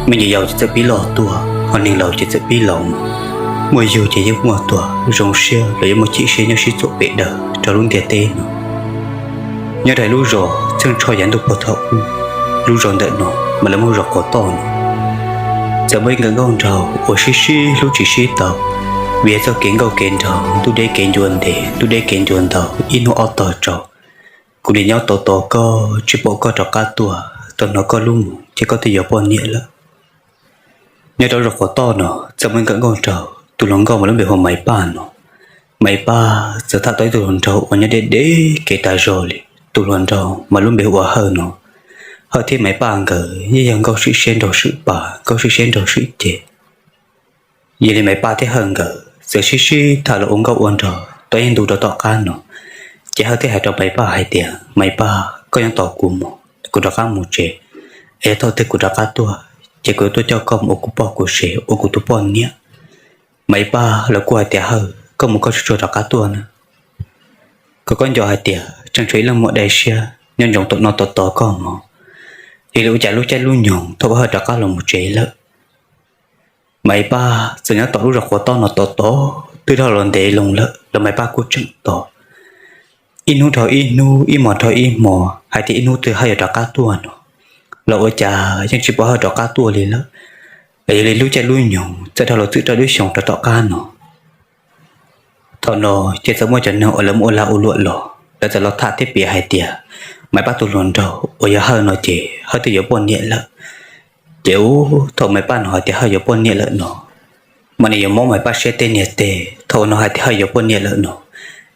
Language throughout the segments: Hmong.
Me nyuam yaus ces txawm pib loj tuaj, ho neeg laus ces txawm pib laus mus. Muaj yug ces yeej muaj tuag, zoo siab los yeej muaj chim siab nyob sib txuam pem daws rau lub ntiaj teb no. Nyob rau lub zos Txheej Tsho yav ntuj puag thaum ub, lub zos ntawm no mas lawv muaj zos Qhuav Toj no. Txawm muaj ib nkawm nkauj nraug uas sib sib hlub tsis sib tau, vim yog txoj kev nkauj kev nraug, ntuj deb kev ncua ntev, ntuj deb kev ncua ntau, ib hnub ob tog tsaus, kuv nim nyob tos tos koj tsis pom koj rov qab tuaj, tau hnov koj lub mus ces koj twb yuav poj niam lawm. Nyob rau zos Qhuav Toj no txawm muaj ib nkawm nkauj nraug, tus hluas nkauj mas lub npe hu ua Maiv Paj no. Maiv Paj txawm tham tau ib tug hluas nraug uas nyob deb deb kev tas zog li. Tus hluas nraug mas lub npe hu ua Hawj no. Hawj thiab Maiv Paj nkawd yeej yog nkauj swm siab nraug swm pa, nkauj swm siab nraug swm ceg. Yog li Maiv Paj thiab Hawj nkawd txawm sib sib tham los ua nkauj ua nraug tau ib ntu rau tom qab no, ces Hawj thiaj hais rau Maiv Paj hais tias, Maiv Paj, koj nyob tos kuv mus, kuv rov qab mus tsev, es yog thaum twg kuv rov qab tuaj ces kuv yuav tuaj coj koj mus ua kuv poj kuv sev, ua kuv tus poj niam. Maiv Paj los kuj hais tias, Hawj, koj mus koj tsuag tsuag rov qab tuaj na. Koj koj nco hais tias tseem tshuav ib leej muam dai siab nyob ntsoov tom no tos tos koj mog. Yog li ua cas lub caij lub nyoog thaum Hawj rov qab los mus tsev lawm, Maiv Paj txawm nyob tom lub zos Qhuav Toj no tos tos twb dhau los ntev loo lawm los Maiv Paj kuj tseem tos. Ib hnub dhau ib hnub, ib hmo dhau ib hmo, hais tias ib hnub twg Hawj yuav rov qab tuaj no, los ua cas yeej tsis pom Hawj rov qab tuaj li lawm. Yog li lub caij lub nyoog txawm dhau los txwm rau lub xyoo rau tom qab no. Thaum no ces txawm muaj cov neeg uas lawv muaj ua lag ua luam los lawv txawm los tham thiab piav hais tias, Maiv Paj tus hluas nraug uas yog Hawj no ces Hawj twb yuav poj niam lawm. Ces ub, thaum Maiv Paj hnov hais tias Hawj yuav poj niam lawm no, mas nws yuav mob Maiv Paj siab tej niag teg. Thaum hnov hais tias Hawj yuav poj niam lawm no,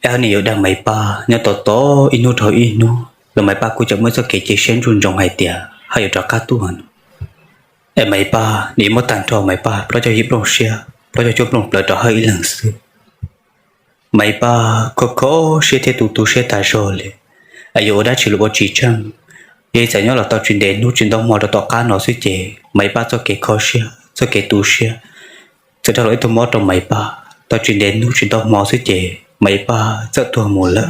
es Hawj nws yuav dag Maiv Paj nyob tos tos ib hnub dhau ib hnub los Maiv Paj kuj tseem muaj txoj kev cia siab ntsuj ntsoov hais tias Hawj yuav rov qab tuaj no. Es Maiv Paj nws yuav muab tag nrho Maiv Paj plaub caug yim nplooj siab, plaub caug cuaj nplooj plawv rau Hawj ib leeg xwb. Maiv Paj kho kho siab thiab tu tu siab tas zog li, es yuav ua dab tsi los ua tsis tsheej. Yog li txawm nyob los tau tsis ntev hnub tsis ntau hmo rau tom qab no xwb ces Maiv Paj txoj kev kho siab, txoj kev tu siab txawm dhau los ib tug mob rau Maiv Paj. Tau tsis ntev hnub tsis ntau hmo xwb ces Maiv Paj txawm tuag mus lawm.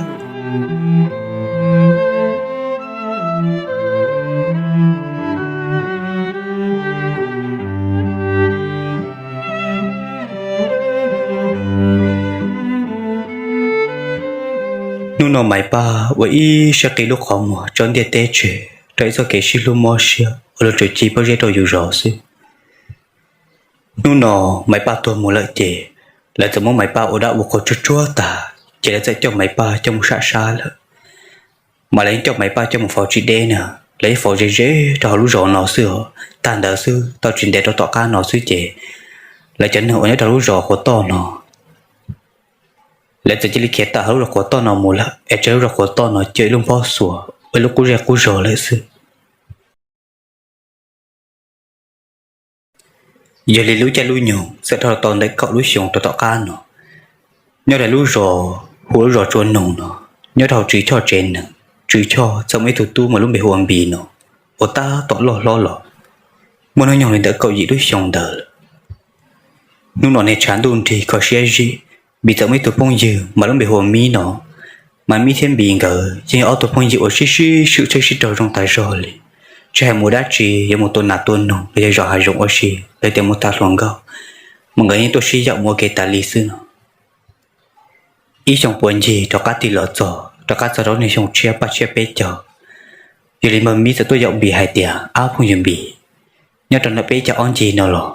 Hnub no Maiv Paj ua ib siab qi lub qhov muag tso ntiaj teb tseg rau ib txoj kev sib hlub mob siab uas luag tsuas ci pob zeb rau yus zov xwb. Hnub no Maiv Paj tuag mus lawm ces lawv txawm muab Maiv Paj ua dab ua qhua tsuag tsuag tag ces lawv txawm coj Maiv Paj coj mus sam sab lawm. Mas lawv yeej coj Maiv Paj coj mus faus tsis deb na, lawv yeej faus ze ze rau hauv lub zos no xwb os. Tag ntawd xwb tau tsis ntev rau tom qab no xwb ces lawv cov neeg uas nyob rau lub zos Qhuav Toj no lawv txawm cia li khiav tawm hauv lub zos Qhuav Toj no mus lawm, es tsawg lub zos Qhuav Toj no cia ib lub nphob xuas ua ib lub qub zej qub zog lawm xwb. Yog li lub caij lub nyoog txawm dhau tau ntawm kaum lub xyoo rau tom qab no, nyob rau lub zos hu lub zos Tsua Noog no, nyob rau hauv Tswv Choj tsev neeg. Tswv Choj txawm muaj ib tug tub mas lub npe hu ua Npis no, uas tab tom loj hlob los muaj hnub nyoog li ntawm kaum yim lub xyoo ntawd lawm. Hnub no niag tshav ntuj nrig kho siab zim, Npis txawm muaj ib tug phooj ywg mas lub npe hu ua Mib no. Mas Mib thiab Npis nkawd yeej yog ob tug phooj ywg uas sib sib swm thiab sib raug zoo tas zog li. Tsis hais mus dab tsi, yuav mus tua nas tua noog los yog zom hav zoov ua si los tias mus tham hluas nkauj, mas nkawd yeej tuaj sib yaum mus ua ke tas li xwb no. Ib xyoo puav ncig rov qab tig los txog, rov qab txog rau niag xyoo tshiab paj tshiab peb caug, yog li mas Mib txawm tuaj yaum Npis hais tias, Ab phooj ywg Npis, nyob rau ntawm peb ib co ob ncig no los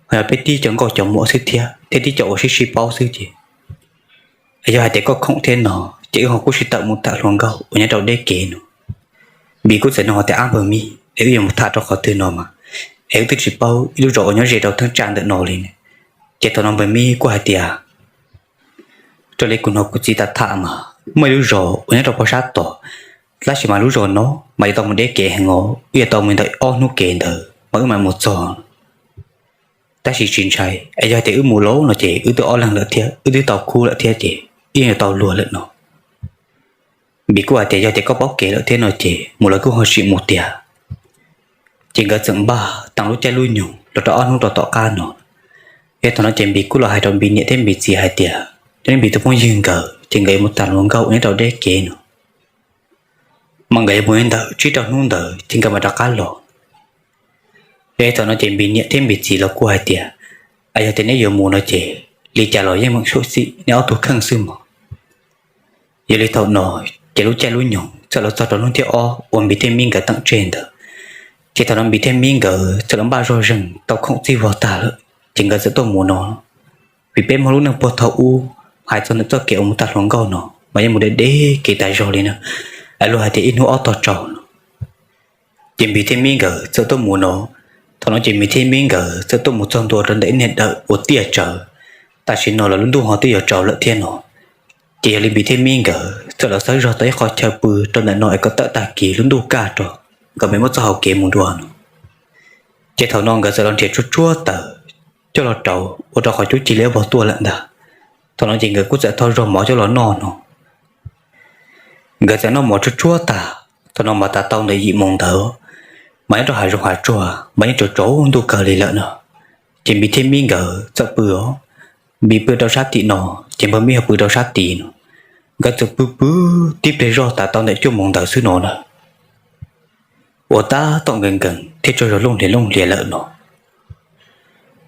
ho yog peb tib co nkauj cov muam xwb thiab, thiab tib co uas sib sib paub xwb ces, yog hais tias koj khoom thiab no ces wb ho kuj sib tawm mus tham hluas nkauj uas nyob rau deb kev no. Npis kuj txawm nug hais tias, Ab npawg Mib, es wb yuav mus tham rau qhov twg no mas, es wb twb tsis paub ib lub zos uas nyob ze rau thaj tsam ntawm no li ne. Ces thaum no npawg Mib kuj hais tias, Raws li kuv hnov kuv txiv tham tham mas muaj ib lub zos uas nyob rau puag sab tod, tab sis mas lub zos no mas yuav tau mus deb kev heev os, wb yuav tau mus ntawm ob hnub kev ntawd mas wb mam mus txog. Tab sis tsis ntshai, es yog tias wb mus lauj no ces wb twb ob leeg lawm thiab, wb twb tau khub lawm thiab ces wb yeej yuav tau luag lawm no. Npis kuj hais tias, Yog tias koj paub kev lawm thiab no ces mus los kuj ho sim mus tiag. Ces nkawd txawm npaj tau lub caij lub nyoog los rau ob hnub rau tom qab no. Yog thaum no ces Npis kuj los hais rau Npis niam thiab Npis txiv hais tias, cov Npis tus phooj ywg nkawd ces nkawd yuav mus tham hluas nkauj uas nyob rau deb kev no, mas nkawd yuav mus li ntawm tsib rau hnub ntawd ces nkawd mam rov qab los. Yog li thaum no ces Npis niam thiab Npis txiv los kuj hais tias, Yog tias neb yuav mus no ces li cas los yeej meem xyuam xim neb ob tug kheej xwb mog. Yog li thaum no ces lub caij lub nyoog txawm los txog rau hnub thib ob uas Npis thiab Mib nkawd teem tseg ntawd, ces thaum no Npis thiab Mib nkawd txawm los npaj zog zeeg tau khoom txij vog tag lawm, ces nkawd txawm tuaj mus no. Vim peb muaj lub neej puag thaum ub, hais txog ntawm txoj kev uas mus tag hluas nkauj no mas yeej mus deb deb kev tas zog li na, luag hais tias ib hnub ob tog tsaus no. Ces Npis thiab Mib nkawd txawm tuaj mus no. Thaum no ces Npis thiab Mib nkawd txawm tuaj mus txog ntua rau ntawm ib niag dawm uas tiaj tsawv. Tam sim no los lub ntuj ho twb yuav tsaus lawm thiab no, ces yog li Npis thiab Mib nkawd txawm los xawb zog tau ib qho chaw pw rau ntawm no es kom tawm tag kis lub ntuj kaj rau nkawd mam muab txoj hau kev mus dua no. Ces thaum no nkawd txawm los nrhiav tsuag tsuag taws coj los rauv ua rau qhov cub cia li vog tuaj lawm ntag. Thaum no ces nkawd kuj txawm thau zog mov coj los noj no. Nkawd txawm noj mov tsuag tsuag tag, thaum no mas tas tau ntawm yim moos ntawd, mas nyob rau hav zoov hav tsuag mas yeej tsaus tsaus ntuj kawg li lawm no. Ces Npis thiab Mib nkawd txawm pw os, Npis pw rau sab tim no, ces Npawg Mib ho pw rau sab tid no. Nkawd txawm pw pw tib pliag zog tas tau ntawm cuaj moos ntawd xwb no na, uas tab tom nkees nkees thiab tsaug zog looj hlias looj hlias lawm no.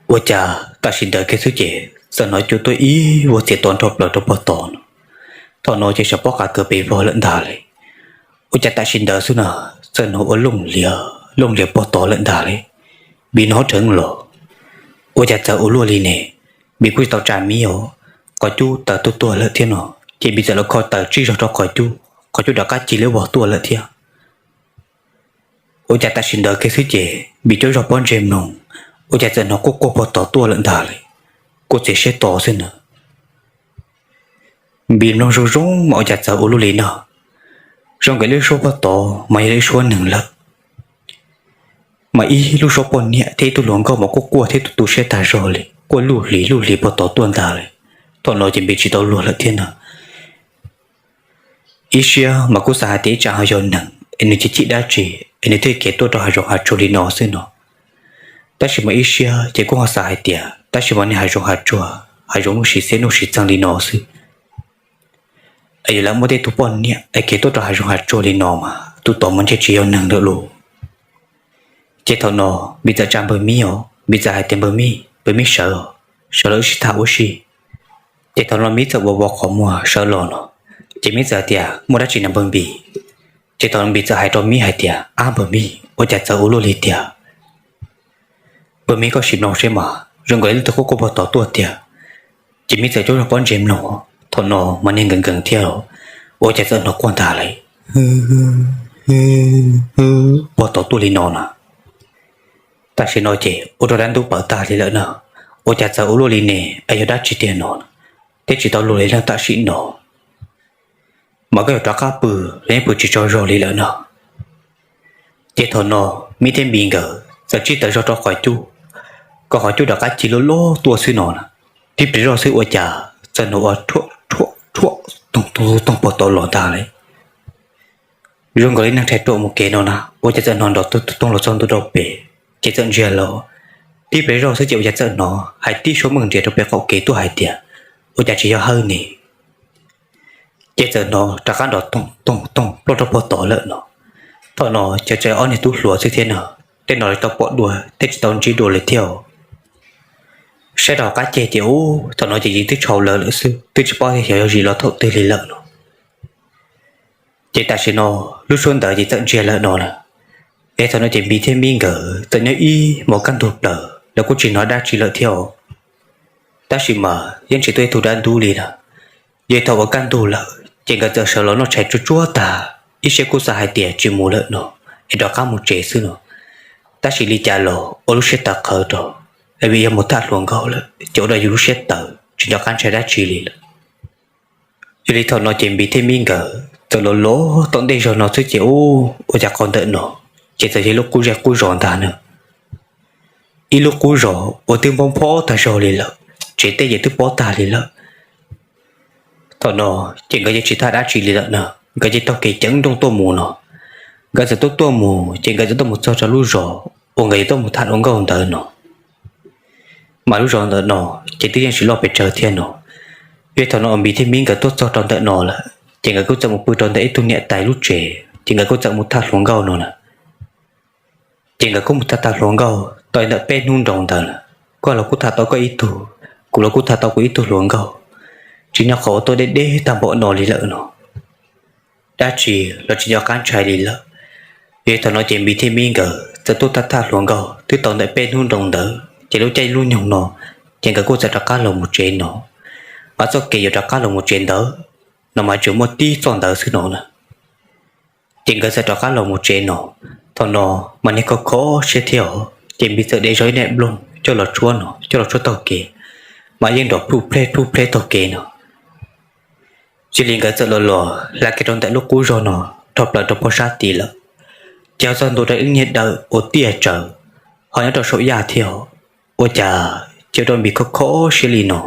Ua cas tam sim ntawd kiag xwb ces txawm hnov cua tuaj ib vuag txiav to nrho plaws rau puag tod no. Thaum no ces sawv pob qa kaws pes vog lawm ntag li. Ua cas tam sim ntawd xwb na, txawm hnov ua looj hlias looj hlias puag tod lawm ntag li. Npis hnov dheev los, ua cas txawv ua luaj li ne? Npis kuj tsis tau tsa Mib os, qhov cub taws tuaj tuag lawm thiab no, ces Npis txawm los kho taws tsij zog rau qhov cub, qhov cub rov qab cia li vog tuaj lawm thiab. Ua cas tam sim ntawd kiag xwb ces Npis cuab zog pob ntseg mloog, ua cas txawm hnov quaj quaj puag tod tuaj lawm ntag li, quaj txiav siab to xwb na. Npis mloog zoo zoo mas ua cas txawv ua luaj li no, zoo nkaus li lub suab puag tod mas yog li lub suab neeg lawm. Mas ib lub suab poj niam thiab ib tug hluas nkauj mas quaj quaj thiab tu tu siab tag zog li, quaj luj hlis luj hlis puag tod tuaj ntag li. Thaum no ces Npis tsis tau luag lawm thiab na. Ib siab mas kuj xav hais tias ib tsam ho yog neeg es nws chim chim dab tsi es nws thiaj khiav tuaj rau hav zoov hav tsuag li no xwb no. Tab sis mas ib siab ces kuj ho xav hais tias tab sis mas niag hav zoov hav tsuag, hav zoov nuj siv xiab nuj siv txeeg li no xwb, es yuav lam muaj tej tug poj niam es khiav tuaj rau hav zoov hav tsuag li no mas tus tod mas ntshe tsis yog neeg lawm lauj. Ces thaum no Npis txawm tsa Npawg Mib os, Npis txawm hais tias, Npawg Mib, Npawg Mib sawv os, sawv los wb sib tham ua si. Ces thaum no Mib txawm ua vov qhov muag sawv los no, ces Mib txawm hais tias, Muaj dab tsi na Npawg Npis? Ces thaum no Npis txawm hais rau Mib hais tias, Ab Npawg Mib, ua cas txawv ua luaj li tiag? Npawg Mib koj sim mloog seb mas zoo nkaus li leej twg quaj quaj puag tod tuaj tiag. Ces Mib txawm cuab zog pob ntseg mloog, thaum no mas niag nkees nkees thiab, ua cas txawm hnov quaj ntag li, puag tod tuaj li no na. Tam sim no ces ua rau dab ntub pawv tag li lawm na, ua cas txawv ua luaj li ne, es yog dab tsi tiag no, thiab tsis tau luag li na tam sim no. Mas koj yuav rov qab pw los yeej pw tsis tsaug zog li lawm no. Ces thaum no Mib thiab Npis nkawd txawm tsij taws zog rau qhov cub, kom qhov cub rov qab ci luj luj tuaj xwb no na. Tib pliag zoj xwb ua cas txawm hnov ua rhuaj rhuaj rhuaj toog toog toog puag tod los ntag li. Zoo nkaus li neeg rhais ruam mus kev no na, ua cas txawm hnov nrov toog toog los txog ntua rau pem, ces txawm ntsia los. Tib pliag zoj xwb ces ua cas txawm hnov hais tib suab meej nrias rau pem qaum kev tuaj hais tias, Ua cas tsis yog hawj ne? Ces txawm hnov rov qab nrov toog toog toog ploj rau puag tod lawm no. Thaum no ces tseem ob niag tub hluas xwb thiab no, tej no tsis tau pom dua thiab tsis tau ntsib dua li thiab. Saib rau qab ceg ces ub, thaum no ces yeej twb tshau lawv lawm xwb, twb tsis paub xyov yog zim los thaum twg li lawm no. Ces tam sim no lub suab ntawd ces txawm ntsiag lawm no lawm. Es thaum no ces Npis thiab Mib nkawd txawm nyob ib hmos kaj ntug plaws los kuj tsis hnov dab tsi lawm thiab. Tab sis mas yeej tsis tuaj ib tug dab ntub li lawm. Yog thaum ua kaj ntug lawm ces nkawd txawm sawv los noj tshais tsuag tsuag tag, ib siab kuj xav hais tias tsis mus lawm no, es rov qab mus tsev xwb no. Tab sis li cas los ua lub siab tawv qhawv rau, es vim yog mus tham hluas nkauj lawm ces ua rau yus lub siab tawv tsis nco qab ntshai dab tsi li lawm. Yog li thaum no ces Npis thiab Mib nkawd txawm los los tom ntej zog no xwb ces ub, ua cas qhov ntawm no ces txawm yog lub qub zej qub zos ntag na. Ib lub qub zos uas twb npau nphob tag zog li lawm, tsev tej ces twb pob tag li lawm. Thaum no ces nkawd yeej tsis tham dab tsi li lawm na, nkawd ces taug kev ceev nrooj tuaj mus no. Nkawd txawm tuaj tuaj mus ces nkawd txawm tuaj mus txog rau lub zos uas nkawd yuav tuaj mus tham hluas nkauj ntawd no. Mas lub zos ntawm no ces twb yeej tsis loj pes tsawg thiab no. Yog thaum no Npis thiab Mib nkawd tuaj txog rau ntawm no lawm ces nkawd kuj txawm mus pw rau ntawm ib tug niam tais lub tsev ces nkawd kuj txawm mus tham hluas nkauj no na. Ces nkawd kuj mus tham tham hluas nkauj tau ntawm peb hnub nroo ntawd lawm, koj los kuj tham tau koj ib tug, kuv los kuj tham tau kuv ib tug hluas nkauj, tsis nyob qhov ua tuaj deb deb tag npaum no li lawm no. Dab tsi los tsis nco qab ntshai li lawm. Yog li thaum no ces Npis thiab Mib nkawd txawm tuaj thaj thaj hluas nkauj twb tau ntawm peb hnub nroo ntawd ces lub caij lub nyoog no ces nkawd kuj txawm rov qab los mus tsev no. Mas txoj kev yuav rov qab los mus tsev ntawd no mas tsuas muaj tib txoj ntawd xwb no na. Ces nkawd txawm rov qab los mus tsev no. Thaum no mas niag kho kho siab thiab os, ces Npis txawm de zog ib daim nplooj coj los tshuab no, coj los tshuab taug kev, mas yeej nrov plhuj plheb plhuj plheb taug kev no. Cia li nkawd txawm los los hla kiag rau ntawm lub qub zog no dhau plaws rau pog sab tid lawm. Ces ho txog ntua rau ib niag dawm uas tiaj tsawv ho nyob rau saum yaj thiab, ua cas cia rau Npis kho kho siab li no.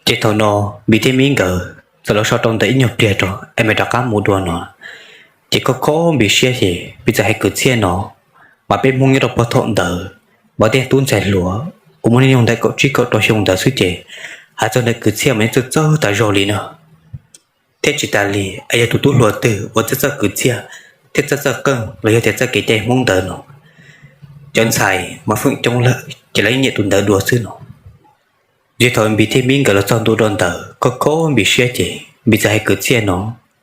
Ces thaum no Npis thiab Mib nkawd txawm los so rau ntawm ib nyuag pliag rau es mam rov qab mus dua no. Ces kho kho Npis siab ces Npis txawm hais kwv txhiaj no, mas peb Hmoob nyob rau puag thaum ntawd mas tej tub ntxhais hluas uas muaj hnub nyoog ntawm kaum tsib kaum rau xyoo ntawd xwb ces hais txog ntawm kwv txhiaj mas yeej txawj txawj tas zog li no. Thiab tsis tas li es yog tus tub hluas twg uas txawj txawj kwv txhiaj thiab txawj txawj qeej los yog tias txawj kev cai Hmoob ntawd no, cov ntxhais mas feem coob lawm ces lawv yeej nyiam tus ntawd dua xwb no. Yog thaum Npis thiab Mib nkawd los txog ntua rau ntawd kho kho Npis siab ces Npis txawm hais kwv txhiaj no,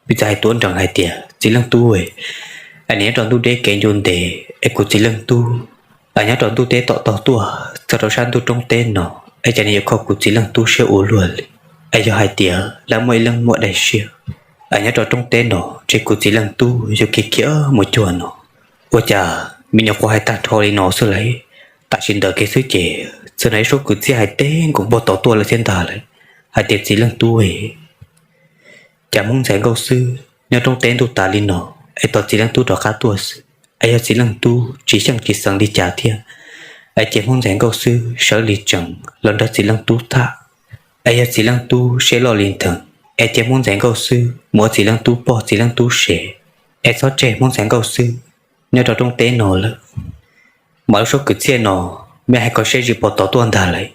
Npis txawm hais tuav nrees hais tias, Txiv Leej Tub, es nws nyob rau ntuj deb kev ncua ntev es kuv Txiv Leej Tub es nyob rau ntuj teb tom tau tuaj txog rau sab ntuj roob teb no, es cas nws yuav kho kuv Txiv Leej Tub siab ua luaj li. Es yog hais tias lawv muaj ib leej muam daim siab es nyob rau roob teb no, ntshe kuv Txiv Leej Tub yuav khiav khiav mus cuag no. Ua cas me nyuam qhuav hais tag nrho li no xwb lawm, tam sim ntawd kiag xwb ces txawm hnov ib suab kwv txhiaj hais teb nkaus pog tod tuaj lawm thiab ntag lawm, hais tias, Txiv Leej Tub, cas Hmoob ntxhais nkauj xwb nyob roob teb ntuj tas li no es tos Txiv Leej Tub rov qab tuaj xwb, es yog Txiv Leej Tub tsis xyeej tsis xeev li cas thiab, es cia Hmoob ntxhais nkauj xwb sawv li tsees los nrog Txiv Leej Tub tham, es yog Txiv Leej Tub siab loj li ntheev, es cia Hmoob ntxhais nkauj xwb mus ua Txiv Leej Tub pog Txiv Leej Tub sev, es txhob tseg Hmoob ntxhais nkauj xwb nyob rau roob teb no lawm. Mas lub suab kwv txhiaj no, me hais kho siab zim pog tod tuaj ntag lawm.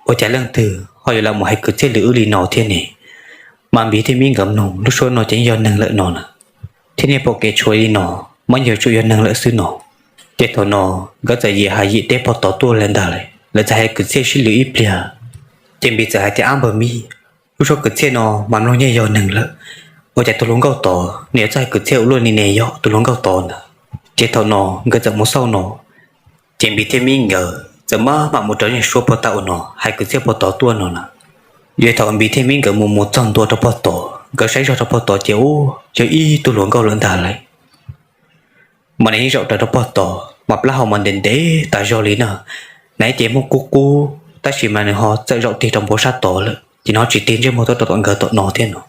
Ua cas leej twg ho yuav lam mus hais kwv txhiaj lwm wb li no thiab ne? Mas Npis thiab Mib nkawd mloog lub suab no ces yeej yog neeg lawm no na, thiab niag pom kev tshuav li no, mas yeej yuav tsum yog neeg lawm xwb no. Ces thaum no nkawd txawm yim hais yim teb pog tod tuaj lawm ntag lawm, lawv txawm hais kwv txhiaj sib lwm ib pliag. Ces Npis txawm hais tias, Ab npawg Mib, lub suab kwv txhiaj no mas mloog yeej yog neeg lawm. Ua cas tus hluas nkauj tod nws yuav txawj hais kwv txhiaj ua luaj li ne yog tus hluas nkauj tod ntag? Ces thaum no nkawd txawm mus xauj no, ces Npis thiab Mib nkawd txawm maj mam mus raws niag suab pog tod ua no hais kwv txhiaj pog tod tuaj no na. Yog thaum Npis thiab Mib nkawd mus mus txog ntua rau pog tod, nkawd saib zog rau pog tod ces ua yog ib tug hluas nkauj lawm ntag lawm. Mas nws yeej zaum raws rau pog tod, mas plab hau mas ntev ntev tas zog li na. Nws ib ce muag qub qub, tab sis mas nws ho txawm zaum tig rau npoo sab tod lawm, ces nws ho tsis tig ntsej muag tuaj rau tom nkawd tom no thiab no.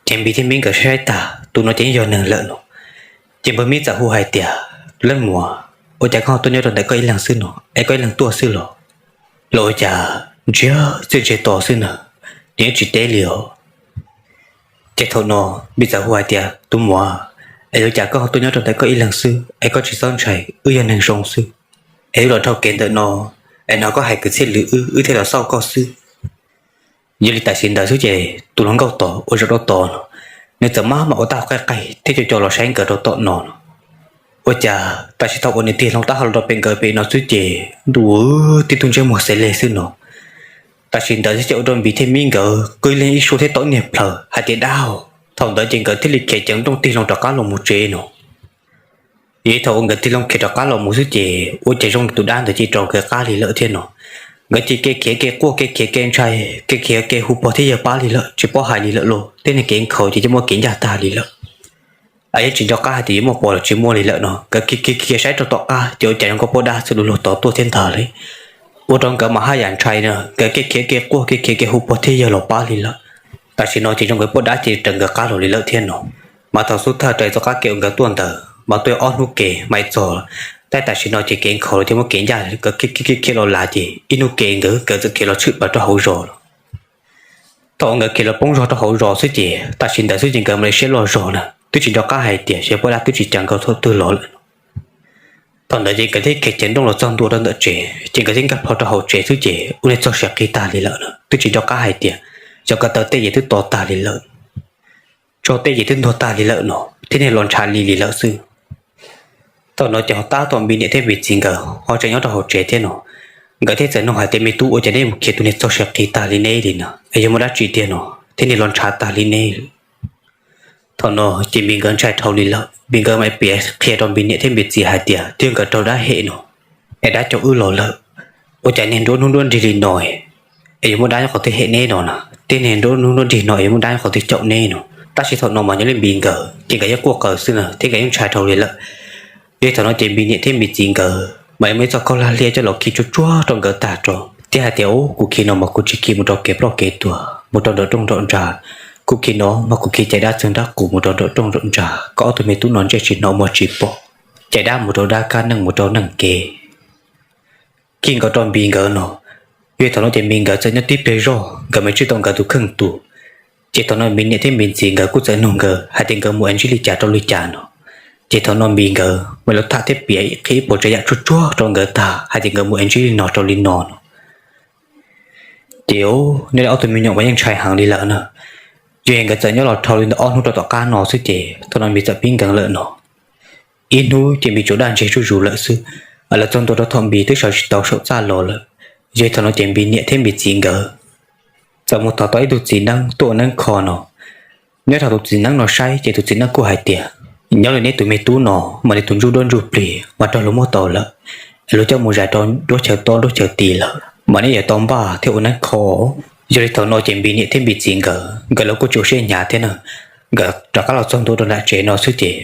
Ces Npis thiab Mib nkawd saib saib tag, tus no ces yeej yog neeg lawm no. Ces npawg Mib txawm hu hais tias, Leej muam, ua cas koj ho tuaj nyob rau ntawm koj ib leeg xwb no, es koj ib leeg tuaj xwb los? Los ua cas ntsiag txiaj ntsiag to xwb na, nws yeej tsis teb li os. Ces thaum no Npis txawm hu hais tias, Tus muam, es ua cas koj ho tuaj nyob rau ntawm koj ib leeg xwb es koj tsis txhob ntshai, wb yog neeg zoo xwb. Es wb los dhau kev ntawm no, es hnov koj hais kwv txhiaj lwm wb, wb thiaj los xauj koj xwb. Yog li tam sim ntawd xwb ces tus hluas nkauj tod uas zaum rau tod no, nws txawm maj mam ua tag qaij qaij thiab co co los saib nkawd rau tom no no. Ua cas tam sim thaum uas nws tig hlo taub hau los rau pem nkawd pem no xwb ces ntuj, tib tug ntsej muag xev leg xwb no. Tam sim ntawd xwb ces ua rau Npis thiab Mib nkawd qw ib leeg ib suab thiab tau niag plhaw hais tias, Dab! Thaum ntawd ces nkawd thiaj li khiav ceev nrooj tig hlo rov qab los mus tsev no. Yog li thaum uas nkawd tig hlo khiav rov qab los mus xwb ces ua cas zoo li tus dab ntawd cia li raws nkawd qab li lawm thiab no. Nkawd cia li kev khiav kev quaj kev khiav kev ntshai, kev khiav kev hu pog thiab yawg pab li lawm, tsis paub hais li lawm lauj, tej niag kev nkhaus ces cia li muaj kev ncaj tag li lawm. Es yeej tsis nco qab hais tias yuav muaj pom los tsis muaj li lawm no, nkawd khiav khiav khiav saib rau tom qab ces ua cas zoo nkaus poj dab txawm luag luag tod tuaj thiab ntag li. Ua rau nkawd mas haj yam ntshai no, nkawd kev khiav kev quaj kev khiav kev hu pog thiab yawg los pab li lawm. Tam sim no ces zoo nkaus poj dab cia li raws nkawd qab los li lawm thiab no. Mas thaum xub thawj raws txoj qab kev uas nkawd tuaj ntawd mas tuaj ob hnub kev mam li txog, tab tam sim no ces kev nkhaus los thiaj muaj kev ncaj, nkawd khiav khiav khiav los lav ces ib hnub kev nkawd nkawd txawm khiav los tshwm plaws rau hauv zos lawm. Thaum uas nkawd khiav los poob zog rau hauv zos xwb ces tam sim ntawd xwb ces nkawd mam li siab loj zog na, twb tsis nco qab hais tias xyov poj dab twb tsis cav nkawd thaum twg los lawm no. Thaum ntawd ces nkawd thiaj khiav ceev nrooj los txog ntua rau ntawm tsev ces nkawd thiaj nkag plho rau hauv tsev xwb ces ua niag txog siav qis tag li lawm na, twb tsis nco qab hais tias xyov ko taw tej ces twb to tag li lawm, tsau tej ces twb ntuag tag li lawm no, thiab niag los ntshav li li lawm xwb. Thaum no ces ho tab tom Npis niam thiab Npis txiv nkawd ho tseem nyob rau hauv tsev thiab no, nkawd thiaj txawm nug hais tias, Me tub, ua cas neb mus khiav tus niag txog siav qis tag li neb li no es yog muaj dab tsi tiag no thiab niag los ntshav tag li neb? Thaum no ces Npis nkawd ntshai dhau li lawm, Npis nkawd mam piav qhia rau Npis niam thiab Npis txiv hais tias twb yog nkawd raug dab hem no es dab caum wb los lawm. Ua cas niag nruab hnub nruab nrig li no es yuav muaj dab nyob qhov twg hem neb no na, thiab niag nruab hnub nruab nrig no es yuav muaj dab nyob qhov twg caum neb no? Tab sis thaum no mas nyob li Npis nkawd ces nkawd yeej quaj qw xwb na thiab nkawd yeej ntshai dhau li lawm. Yog li thaum no ces Npis niam thiab Npis txiv nkawd mas muaj ib txoj khaub hlab liab coj los khi tsuag tsuag rau nkawd tag nrho thiab hais tias, Ub, kuv khi no mas kuv tsis khi mus rau kev ploj kev tuag, mus rau nraum rooj nraum nrag. Kuv khi no mas kuv khi cais dab txeeg dab qus mus rau nraum rooj nraum nrag kom ob tug me tub no ntsej tsis hnov muag tsis pom, cais dab mus rau dab kab neej mus rau neej kev. Khi nkaus rau Npis nkawd no, yog li thaum no ces Npis nkawd txawm nyob tib pliag zog nkawd mam ntsib tau nkawd tus kheej tus. Ces thaum no Npis niam thiab Npis txiv nkawd kuj txawm nug nkawd hais tias nkawd mus es ntsib li cas rau li cas no. Ces thaum no Npis nkawd mam li tham thiab piav qhia ib puas tsav yam tsuag tsuag rau nkawd tag hais tias nkawd mus es ntsib li no rau li no no. Ces nyob li ob tug me nyuam mas yeej ntshai heev li lawm na. Yog li nkawd txawm nyob los dhau li ntawm ob hnub rau tom qab no xwb ces thaum no Npis txawm pib nkees lawm no. Ib hnub ces Npis tsuas daj ntseg zuj zus lawm xwb, lawv txog ntua rau thaum Npis twb sawv tsis tau saum txaj los lawm. Yog li thaum no ces Npis niam thiab Npis txiv nkawd txawm mus thov tau ib tug txiv neeb tuaj ua neeb kho no. Nyob rau tus txiv neeb no saib ces tus txiv neeb kuj hais tias, Nyob li neb tus me tub no mas nws tus ntsuj duab ntsuj plig mas raug luag muab tau lawm, es luag coj mus zais rau nruab chaw tob nruab chaw tis lawm, mas neb yuav tau npaj thiab ua neeb kho. Yog li thaum no ces Npis niam thiab Npis txiv nkawd, nkawd los kuj tsis ua siab hnyav thiab na. Nkawd rov qab los txog ntua rau nram tsev no xwb ces,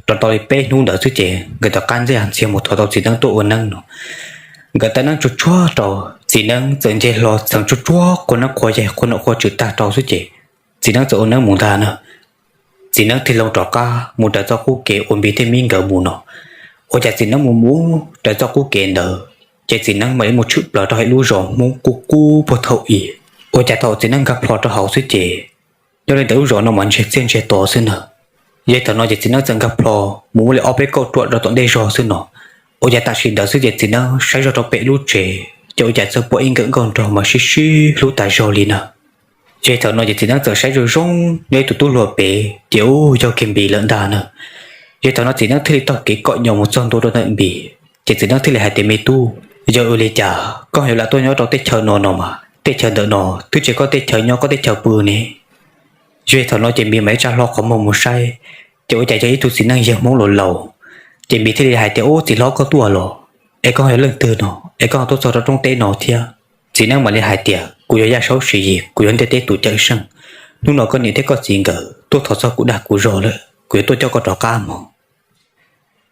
rau tau li peb hnub ntawd xwb ces nkawd rov qab ntxias ntxiag mus thov tau txiv neeb tuaj ua neeb no. Nkawd tau neeb tsuag tsuag rau, txiv neeb txawm nce hlo txheev tsuag tsuag qhua neeb qhua yaig qhua nom qhua tswm tag rau xwb ces, txiv neeb txawm ua neeb mus ntag na. Txiv neeb thiaj li rov qab mus raws txoj qub kev uas Npis thiab Mib nkawd mus no. Ua cas txiv neeb mus mus raws txoj qub kev ntawd, ces txiv neeb mam li mus tshwm plaws rau hauv lub zos Hmoob qub qub puag thaum ub. Ua cas thaum txiv neeb nkag plho rau hauv xwb ces, nyob li ntawm lub zos no mas ntsiag txiaj ntsiag to xwb na. Yog li thaum no ces txiv neeb txawm nkag plho mus muaj li ob peb kauj ruam rau tom ntej zog xwb no. Ua cas tam sim ntawd xwb ces txiv neeb saib zog rau pem lub tsev ces ua cas txawm pom ib nkawm nkauj nraug mas sib sib hlub tas zog li na. Yog li thaum no ces txiv neeb txawm saib zoo zoo nyob ib tus tub hluas pem ces ub yog kiag Npis lawm ntag na. Yog li thaum no txiv neeb thiaj li taug kev kom nyo mus txog ntua rau ntawm Npis, ces txiv neeb thiaj li hais tias, Me tub, yog ua li cas koj yuav lam tuaj nyob rau teb chaws no no mas, teb chaws ntawm no twb tsis yog koj teb chaws nyob koj teb chaws pw ne? Yog li thaum no ces Npis mam li tsa hlo qhov muag mus saib, ces ua cas yog ib tug txiv neej yawg Hmoob laus laus. Ces Npis thiaj li hais tias, Ub, txiv hlob, koj tuaj los? Es koj yog leej twg no es koj ho tuaj txog rau roob teb no thiab? Txiv neej mam li hais tias, Kuv yog Yaj Saub Siv Yis, kuv yog ntiaj teb tus cawm seej. Hnub no koj niam thiab koj txiv nkawd tuaj thov txog kuv dag kuv zog lawm, kuv yuav tuaj coj koj rov qab mus.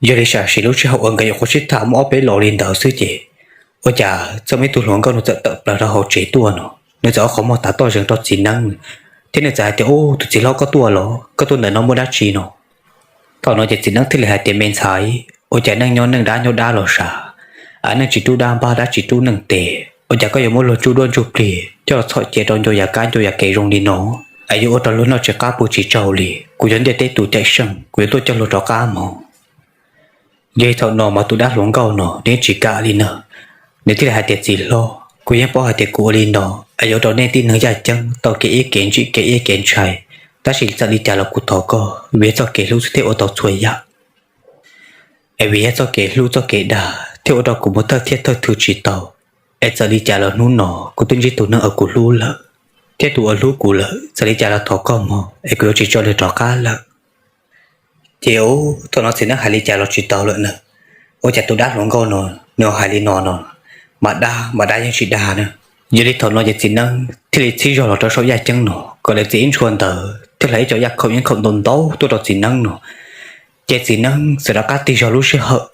Yog li sam sim lub sij hawm uas nkawd nyuam qhuav sib tham muaj ob peb los li ntawd xwb ces, ua cas txawm muaj ib tug hluas nkauj nws txawm tawm plaws rau hauv tsev tuaj no. Nws txawm ua qhov muag tav toj zeeg rau txiv neeb, thiab nws txawm hais tias, Ub, tus txiv hlob, koj tuaj los? Koj tuaj ntawm no muaj dab tsi no? Thaum no ces txiv neeb thiaj li hais tias, Me ntxhais, ua cas neej nyob neej dab nyob dab los sav, a neej tsis rub dab npab dab tsis rub neej tes, ua cas koj yuav muab luag ntsuj duab ntsuj plig coj los txhom cia rau ncua yav kab ncua yav kev zoo li no, es yuav ua rau luag noj tsis qab pw tsis tsaug li? Kuv yog ntiaj teb tus cawm seej, kuv yuav tuaj coj luag rov qab mus. Yog li thaum no mas tus dab hluas nkauj no nws tsis kam li na. Nws thiaj li hais tias, Txiv hlob, kuv yeej paub hais tias kuv ua li no es yuav ua rau nej tib neeg yaj ceeb tau kev iab kev ntsim kev iab kev ntshai, tab sis txawm li cas los kuv thov koj, vim yog txoj kev hlub xwb thiaj ua tau txhua yam. Es vim yog txoj kev hlub txoj kev dag thiaj ua rau kuv mus thawj thiaj thawj thwm tsis tau. Es txawm li cas los hnub no kuv twb ntsib tus neeg uas kuv hlub lawm, thiab tus uas hlub kuv lawm, txawm li cas los thov koj mog, es kuv yuav tsis tso nws rov qab lawm. Ces thaum no txiv neeb hais li cas los tsis tau lawm na. Ua cas tus dab hluas nkauj no nws hais li no no, mas dab mas dab yeej tsis dag na. Yog li thaum no ces txiv neeb thiaj li txhib zog los rau saum yaj ceeb no kom lawv txiav ib ntshua ntawd thiab hlawv ib co yaj khaum yeeb khaum ntau ntau tuaj rau txiv neeb no. Ces txiv neeb txawm rov qab tig zog lub sij hawm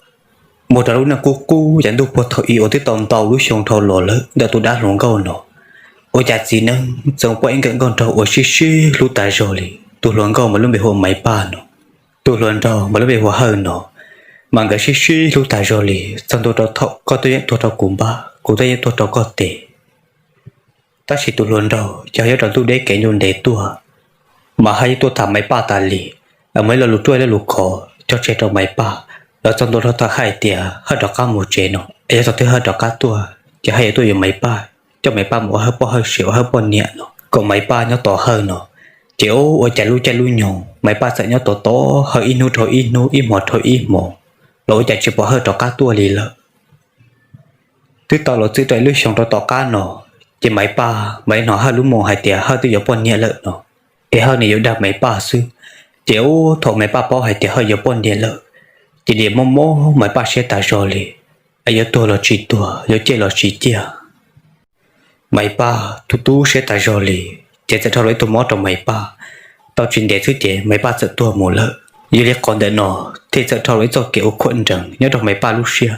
mus rau lub neej qub qub yav ntuj puag thaum ub uas twb tau ntau lub xyoo dhau los lawm ntawm tus dab hluas nkauj no. Ua cas txiv neeb txawm pom ib nkawm nkauj nraug uas sib sib hlub tas zog li. Tus hluas nkauj mas lub npe hu ua Maiv Paj no, tus hluas nraug mas lub npe hu ua Hawj no. Mas nkawd sib sib hlub tas zog li, txog ntua rau thaum koj tuaj yeem tuag rau kuv npab, kuv tuaj yeem tuag rau koj tes. Tab sis tus hluas nraug ces ho nyob rau ntuj deb kev ntuj ntev tuaj, mas Hawj yeej tuaj tham Maiv Paj tas li. Muaj ib lo lus ruaj ib lo lus khov cog tseg rau Maiv Paj. Los txog ntua rau thaum Hawj hais tias Hawj rov qab mus tsev no, es yog thaum twg Hawj rov qab tuaj ces Hawj yuav tuaj yuav Maiv Paj, coj Maiv Paj mus ua Hawj poj Hawj sev ua Hawj poj niam no, kom Maiv Paj nyob tos Hawj no. Ces ua cas lub caij lub nyoog Maiv Paj txawm nyob tos tos Hawj ib hnub dhau ib hnub, ib hmo dhau ib hmo. los ua cas tsis pom Hawj rov qab tuaj li lawm. Twb tau los txij rau ib lub xyoos rau tom qab no, ces Maiv Paj mam li hnov Hawj lub moo hais tias Hawj twb yuav poj niam lawm no, es Hawj nws yuav dag Maiv Paj xwb. Ces ub thaum Maiv Paj paub hais tias Hawj yuav poj niam lawm, ces nws mob mob Maiv Paj siab tas zog li, es yuav tuag los tsis tuag, yuav ciaj los tsis ciaj. Maiv Paj tu tu siab tas zog li, ces txawm dhau los ib tug mob rau Maiv Paj. Tau tsis ntev xwb ces Maiv Paj txawm tuag mus lawm. Yog li qhov ntawm no thiaj txawm dhau los ib txoj kev uas khuam nrees nyob rau Maiv Paj lub siab,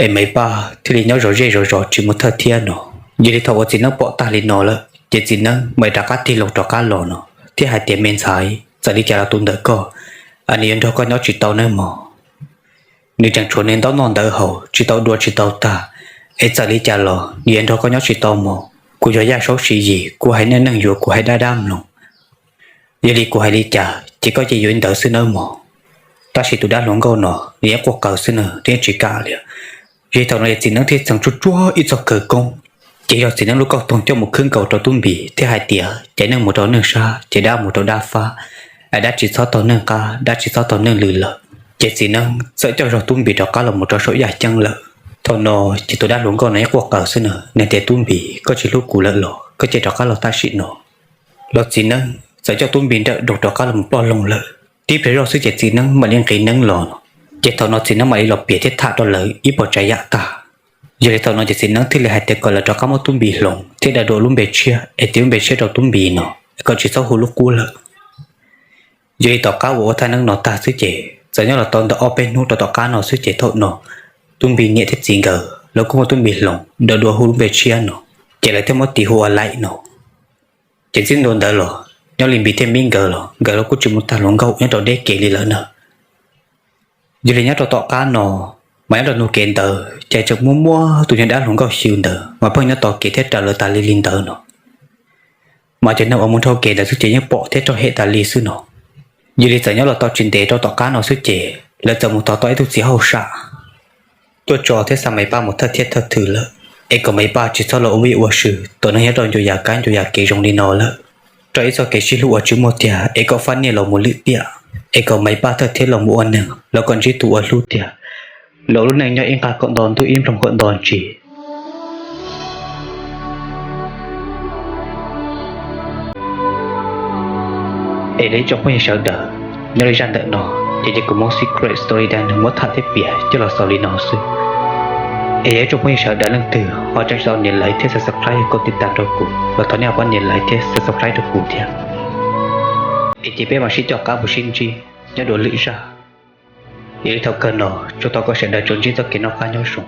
es Maiv Paj thiaj li nyob zov zej zov zos tsis mus thawj thiab no. Yog li thaum uas txiv neeb pom tag li no lawm ces txiv neeb mam rov qab tig loo rov qab los no, thiab hais tias, Me ntxhais, txawm li cas los tus ntawm koj, nws yuav nrog koj nyob tsis tau nawb mog. Nws tseem tshuav nws ntaub noj ntawv haus tsis tau dua tsis tau tag, es txawm li cas los nws yuav nrog koj nyob tsis tau mog. Kuv yog Yaj Saub Siv Yis, kuv hais nej neej yuav kuv hais dab dab mloog. Yog li kuv hais li cas ces koj cia yuav li ntawd xwb nawb mog. Tab sis tus dab hluas nkauj no nws yeej quaj qw xwb na, nws yeej tsis kam li. Yog li thaum no ces txiv neeb thiaj txeev tsuag tsuag ib txoj khawv koob, ces yog txiv neeb lub kauj toog coj mus khwb nkaus rau Tub Npis thiab hais tias, caiv neej mus rau neej sab, caiv dab mus rau dab fab, es dab tsis txhob taug neeg qab, dab tsis txhob taug neeg lwm lawm. Ces txiv neeb txawm coj zog Tub Npis rov qab los mus rau saum yaj ceeb lawm. Thaum no ces tus dab hluas nkauj no yeej quaj qw xwb na, nws tias, Tub Npis, koj tsis hlub kuv lawm los koj cia rov qab los tam sim no. Los txiv neeb txawm coj Tub Npis nrawm nroos rov qab los mus ploj loo lawm. Tib pliag zoj xwb ces txiv neeb mam li nqis neeb los no. Ces thaum no txiv neeb mam li los piav thiab tham rau lawv ib puas tsav yam tag. Yog li thaum no ces txiv neeb thiaj li hais tias kom lawv rov qab muab Tub Npis hloov thiab da dua lub npe tshiab es tis lub npe tshiab rau Tub Npis no, kom tsis txhob hu lub qub lawm. Yog li tom qab uas ua thaj neeb no tag xwb ces txawm nyob los tau ntawm ob peb hnub rau tom qab no xwb ces thaum no Tub Npis niam thiab txiv nkawd lawv kuj muab Tub Npis hloov da dua hu lub npe tshiab no, ces lawv thiaj muab tis hu ua Laim no. Ces txij ntua ntawd los nyob li Npis thiab Mib nkawd los nkawd los kuj tsis mus tag hluas nkauj nyob rau deb kev li lawm na. Yog li nyob rau tom qab no, mas nyob rau ntu kev ntawd ces tseem muaj muaj tus niag dab hluas nkauj Xyw ntawd mas pheej nyob tos kev thiab raws lawv tas li li ntawd no. Mas cov neeg uas mus dhau kev ntawd xwb ces yeej pom thiab raug hem tas li xwb no. Yog li txawm nyob los tau tsis ntev rau tom qab no xwb ces lawv txawm mus thov tau ib tug txiv hauj sam tuaj tso thiab xa Maiv Paj mus thawj thiab thawj thwm lawm, es kom Maiv Paj tsis txhob los ua vij ua sw tom neeg nyob rau ncua yam kab ncua yam kev zoo li no lawm, rau ib txoj kev sib hlub uas tsis muaj tiag, es kom fab niaj los mus lwm tiam, es kom Maiv Paj thawj thiab los mus ua neeg los kom ntsib tus uas hlub tiag, los ua lub neej nyob ib nqag kom nto ntuj ib nploog kom nto ntsis. Es li ib tsoom phooj ywg sawv daws, nyob li zaj ntawm no ces kuv muab secret story dab neeg muab tham thiab piav coj los xaus li no xwb. Es yog ib tsoom phooj ywg sawv daws leej twg ho tseem tsis tau nias like thiab subscribe kom tiv tas rau kuv los thov nej ho pab nias like thiab subscribe rau kuv thiab. Es ces peb mam sib coj qab mus sib ntsib nyob dua lwm zaj. Yog li thaum kawg no tsuas thov kom sawv daws tsuas ntsib txoj kev noj qab nyob zoo.